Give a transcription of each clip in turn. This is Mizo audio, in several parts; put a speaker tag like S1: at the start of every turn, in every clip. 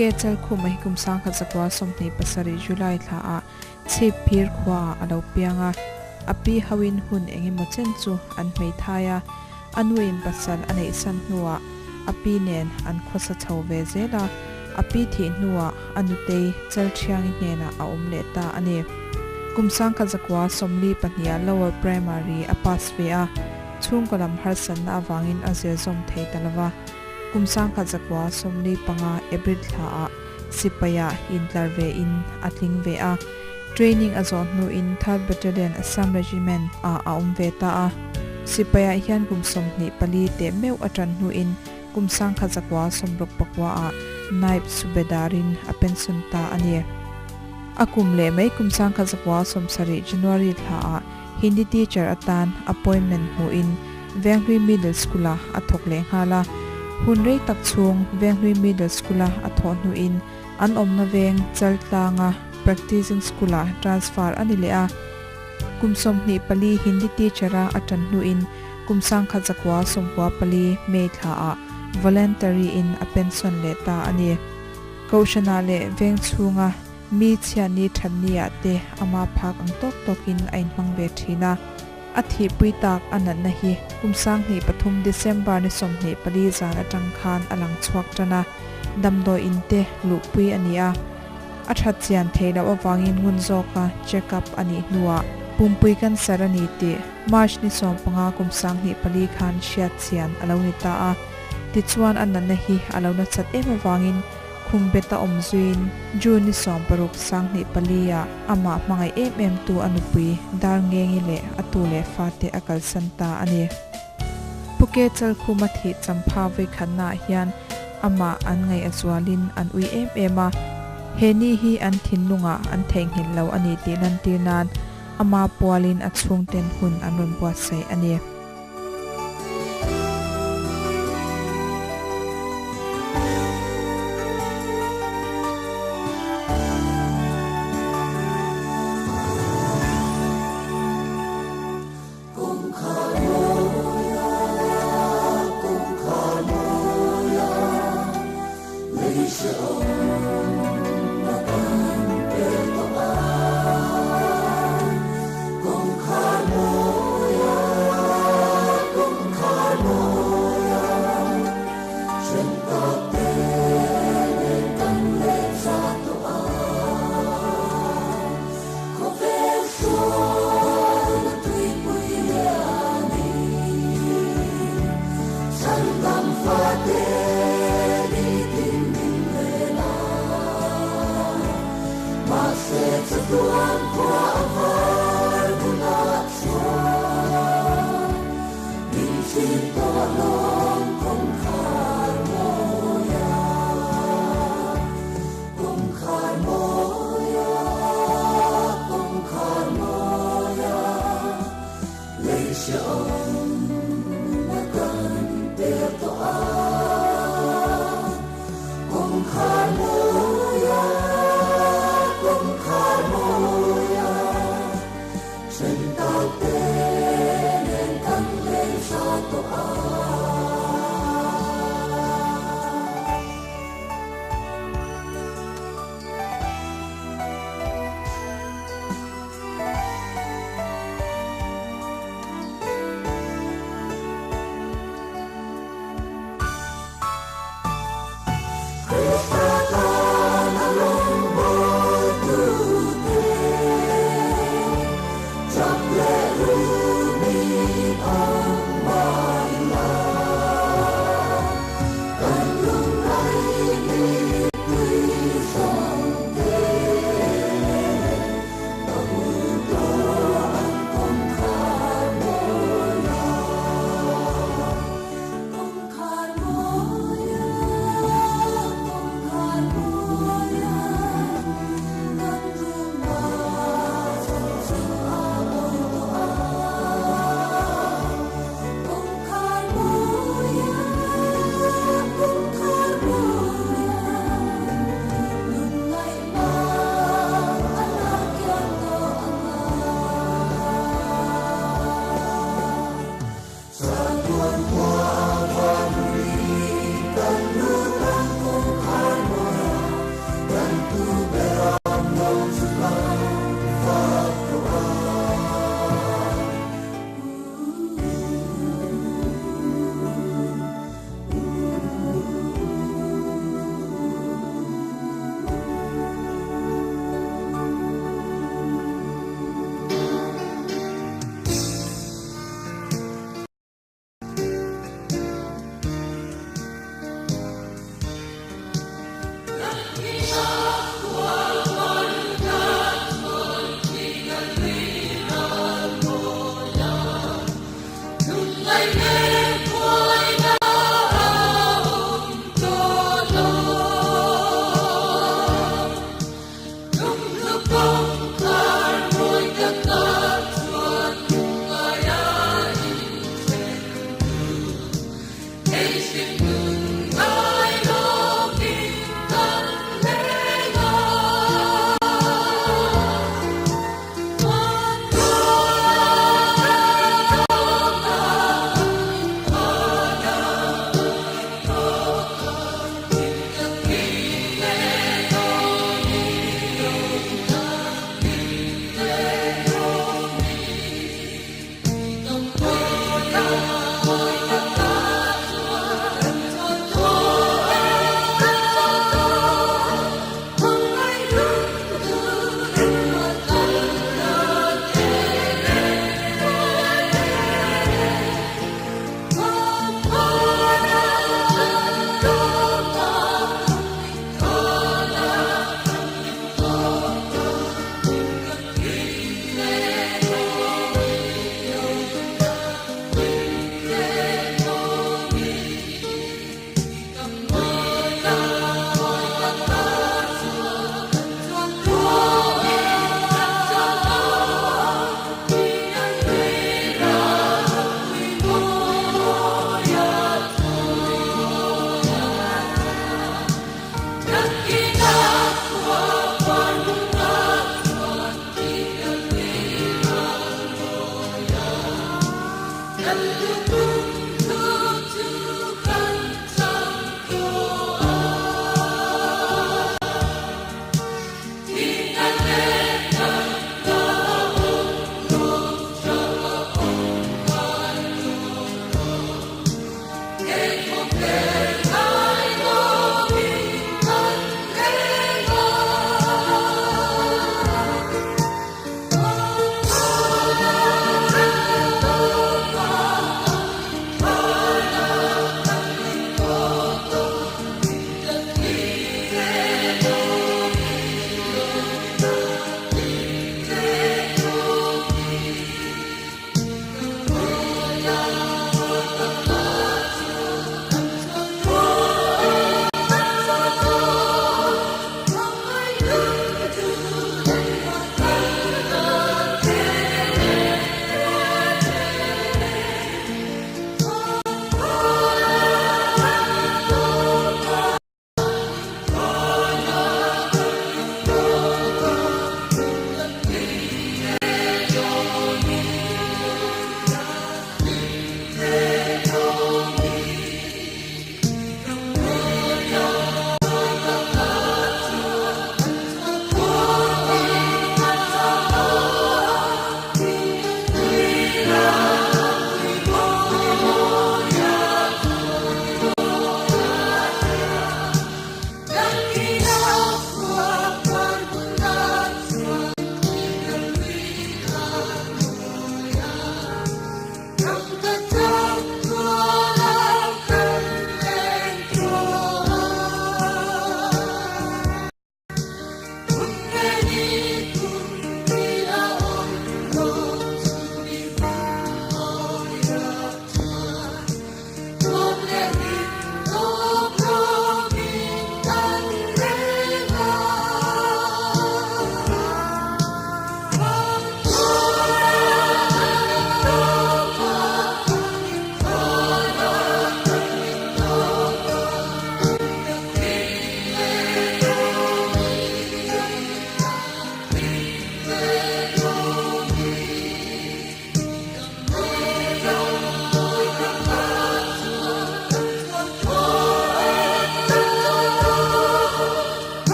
S1: Puke Chalkhuma hi kum 1927 July thla ah Chhipphir khua ah a lo piang a, a pi hoin hun engemaw chen chu an hmeithai a, a nuin pasal a neihsan hnuah a pi nen an khawsa chho ve zel a, a pi thih hnuah a nutei Chalthiangi hnenah a awm leh ta a ni. Kum 1942 ah Lower Primary a pass ve a, chhungkaw lam harsatna avangin a zir zawm thei ta lo va. Kum 1945 April thla ah Sipai-ah intlar ve in a tling ve a, training a zawh hnuin Third Battalion Assam Regiment ah a awm ve ta a. Sipai-ah hian kum 24 teh meuh a tan hnuin kum 1969 ah Naib Subedar-in a pension ta a ni. A kum leh mai kum 1970 January thla ah Hindi teacher atan appointment hmuhin Venghlui Middle School-ah a thawk leh nghal a. Hun rei tak chhung Venghlui Middle School-a a thawh hnuin an awmna veng Chaltlanga Practicing School-ah transfer a ni leh a. Kum 24 Hindi teacher-a a tan hnuin kum 1994 May thlaah voluntary-in a pension leh ta a ni. Kohhranah leh veng chhunga Mi chhiatni thatni ah te ama phak ang tawk tawkin a inhmang ve thin a. A thihpui tak a natna hi kum 2003 December ni 24 zan atang khan a lang chhuak tan a, damdawi in te luhpui a ni a. A that chian theih loh avangin ngun zawka check up a nih hnuah pumpui cancer a ni tih March ni 15 kum 2004 khan hriat chian a lo ni ta a. Tichuan a natna hi a lo na chat em avangin Khum bet a awm zuiin June ni 16 2004 ah amah hmangaih em em tu a nupui Darngengi leh a tu leh fate a kalsan ta a ni. Puke Chalkhuma thih champha vawikhatna ah hian amah an ngaih a zualin an ui em em a, he ni hi an thinlungah an theihnghilh lo a ni tih lantir nan ama pualin a chhungten hun an rawn buatsaih a ni.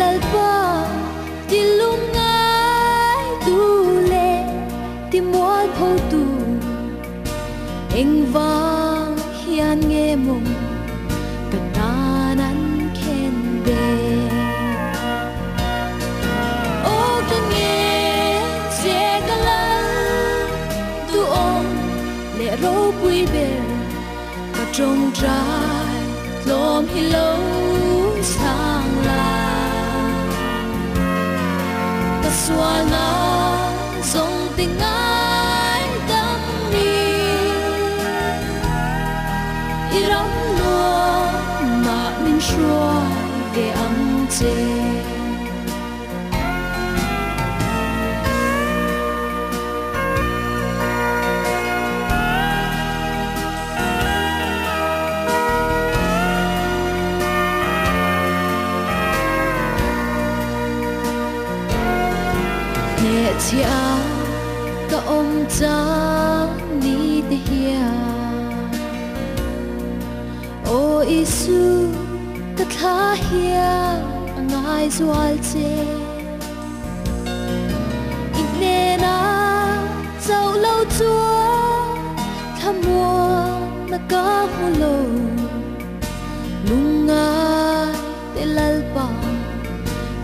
S2: Lalpa tilung ngai. Engvang hian nge maw ka tan an khen ve? Aw ka ngen che ka lal duhawm leh ropui ber ka tawngtai tlawm hi lo chhang la. Ka sualna zawng ti ngai dam mi i ram nuam mah min hruai ve ang che. Hnehchhiah ka awm chang ni te hian Aw Isu ka thla hian a ngai zual che. I hnena chauh lo chuan thlamuanna ka hmu lo. Lungngai te Lalpa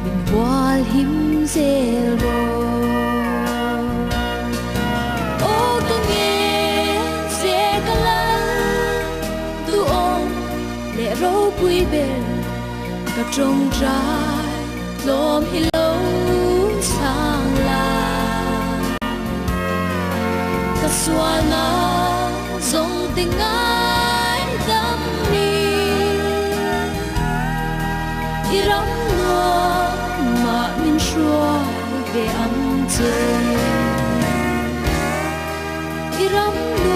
S2: min hual him zel rawh. Aw ka ngen che ka lal duhawm leh ropui ber ka tawngtai tlawm hi lo chhang la. Ka sualna zawng ti ngai dam mi i ram nuam mah min hruai ve ang che. I ram nuam.